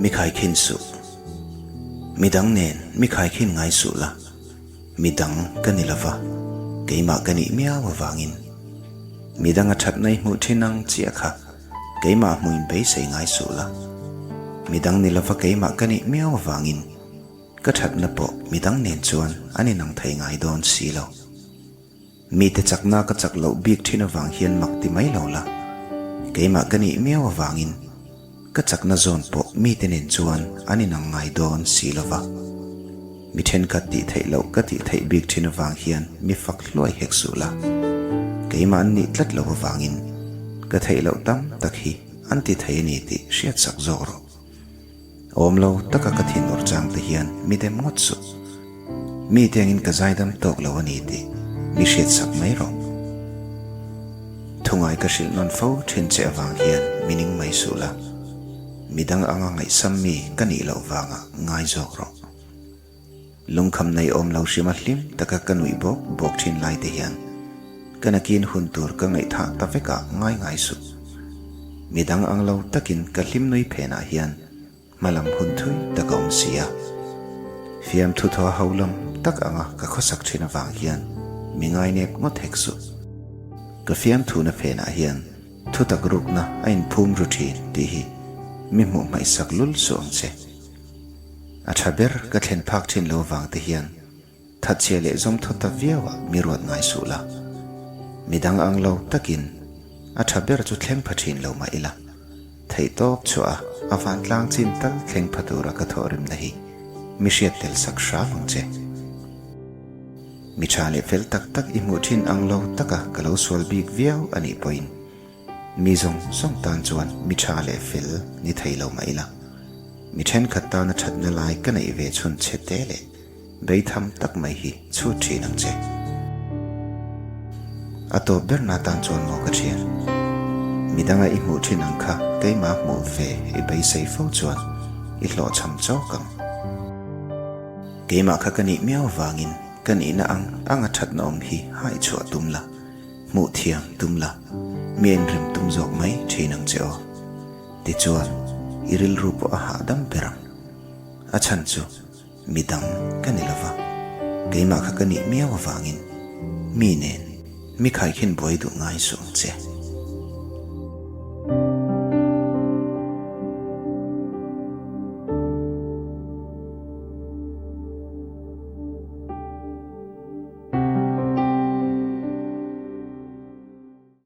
Mi khaikhin suh. Midang nen mi khaikhin ngai suh la. Midang ka ni lova, keimah ka nih miau avangin. Midang a thatna i hmuh thin ang chiah kha keimah hmuin beisei ngai suh la. Midang ni lova keimah ka nih miau avangin ka thatna pawh midang nen chuan an inang thei ngai dawn si lo. Mite chakna ka chak loh bik thin avang hian mak ti mai lo la, keimah ka nih miau avangin ka chakna zawn pawh mite nen chuan an inang ngai dawn si lo va. Mi thenkhat tih theih loh ka tih theih bik thin avang hian mi fak hluai hek suh la, keimah an nih tlat loh avangin ka theih loh tam tak hi an ti thei a ni tih hriatsak zawk rawh. Awm lo taka ka thin awrh chang te hian mi dem ngawt suh. Mi te angin ka zaidam tawk lo a ni tih mi hriatsak mai rawh. Thungai ka hrilh nawn fo thin che avang hian mi ning mai suh la. Midang anga ngaihsam mi ka nih loh vangah ngai zawk rawh. Lungkham nei awm lo hrima hlim taka ka nuih bawk bawk thin lai te hian ka nakin hun tur ka ngaihthah ta vekah ngai ngai suh. Midang ang lo takin ka hlim nui phenah hian hmalam hun thui tak a awm si a. Fiamthu thaw ho lam tak anga ka khawsak thin avang hian mi ngainep ngawt hek suh. Ka fiamthuna phenah hian thutak rukna a inphum ru thin tih hi mi hmuh hmaihsak lul suh ang che. A tha ber ka thlen phak thin lo vang te hian thatchhia leh zawm thaw ta viau ah mi ruat ngai suh la. Midang ang lo takin a tha ber chu thleng pha thin lo mah ila, theih tawp chhuah a a vantlang chin tal thleng pha tura ka thawhrimna hi mi hriat tel sak hram ang che. Mi tha leh fel tak tak i hmuh thin ang lo taka ka lo sual bik viau a nih pawhin Mi zawng zawng tan chuan mi tha leh fel ni thei lo mah ila, mi thenkhat tana thatna lai ka neih ve chhun chhe te leh beitham tak mai hi chhut thin ang che. A tawp ber na tan chuan maw ka thian? Midanga i hmuh thin ang kha keimah hmuh ve i beisei fo chuan i hlawhchham chawk ang. Keimah kha ka nih miau vangin ka nihna ang anga thatna awm hi haichhuah tum la. Hmuh thiam tum la, mi a inrem tum zawk mai thin ang che aw. Tichuan, i rilru pawh a hahdam ber ang. A chhan chu, midang ka ni lova, keimah kha ka nih miau avangin mi nen mi khaikhin buai duh ngai suh ang che.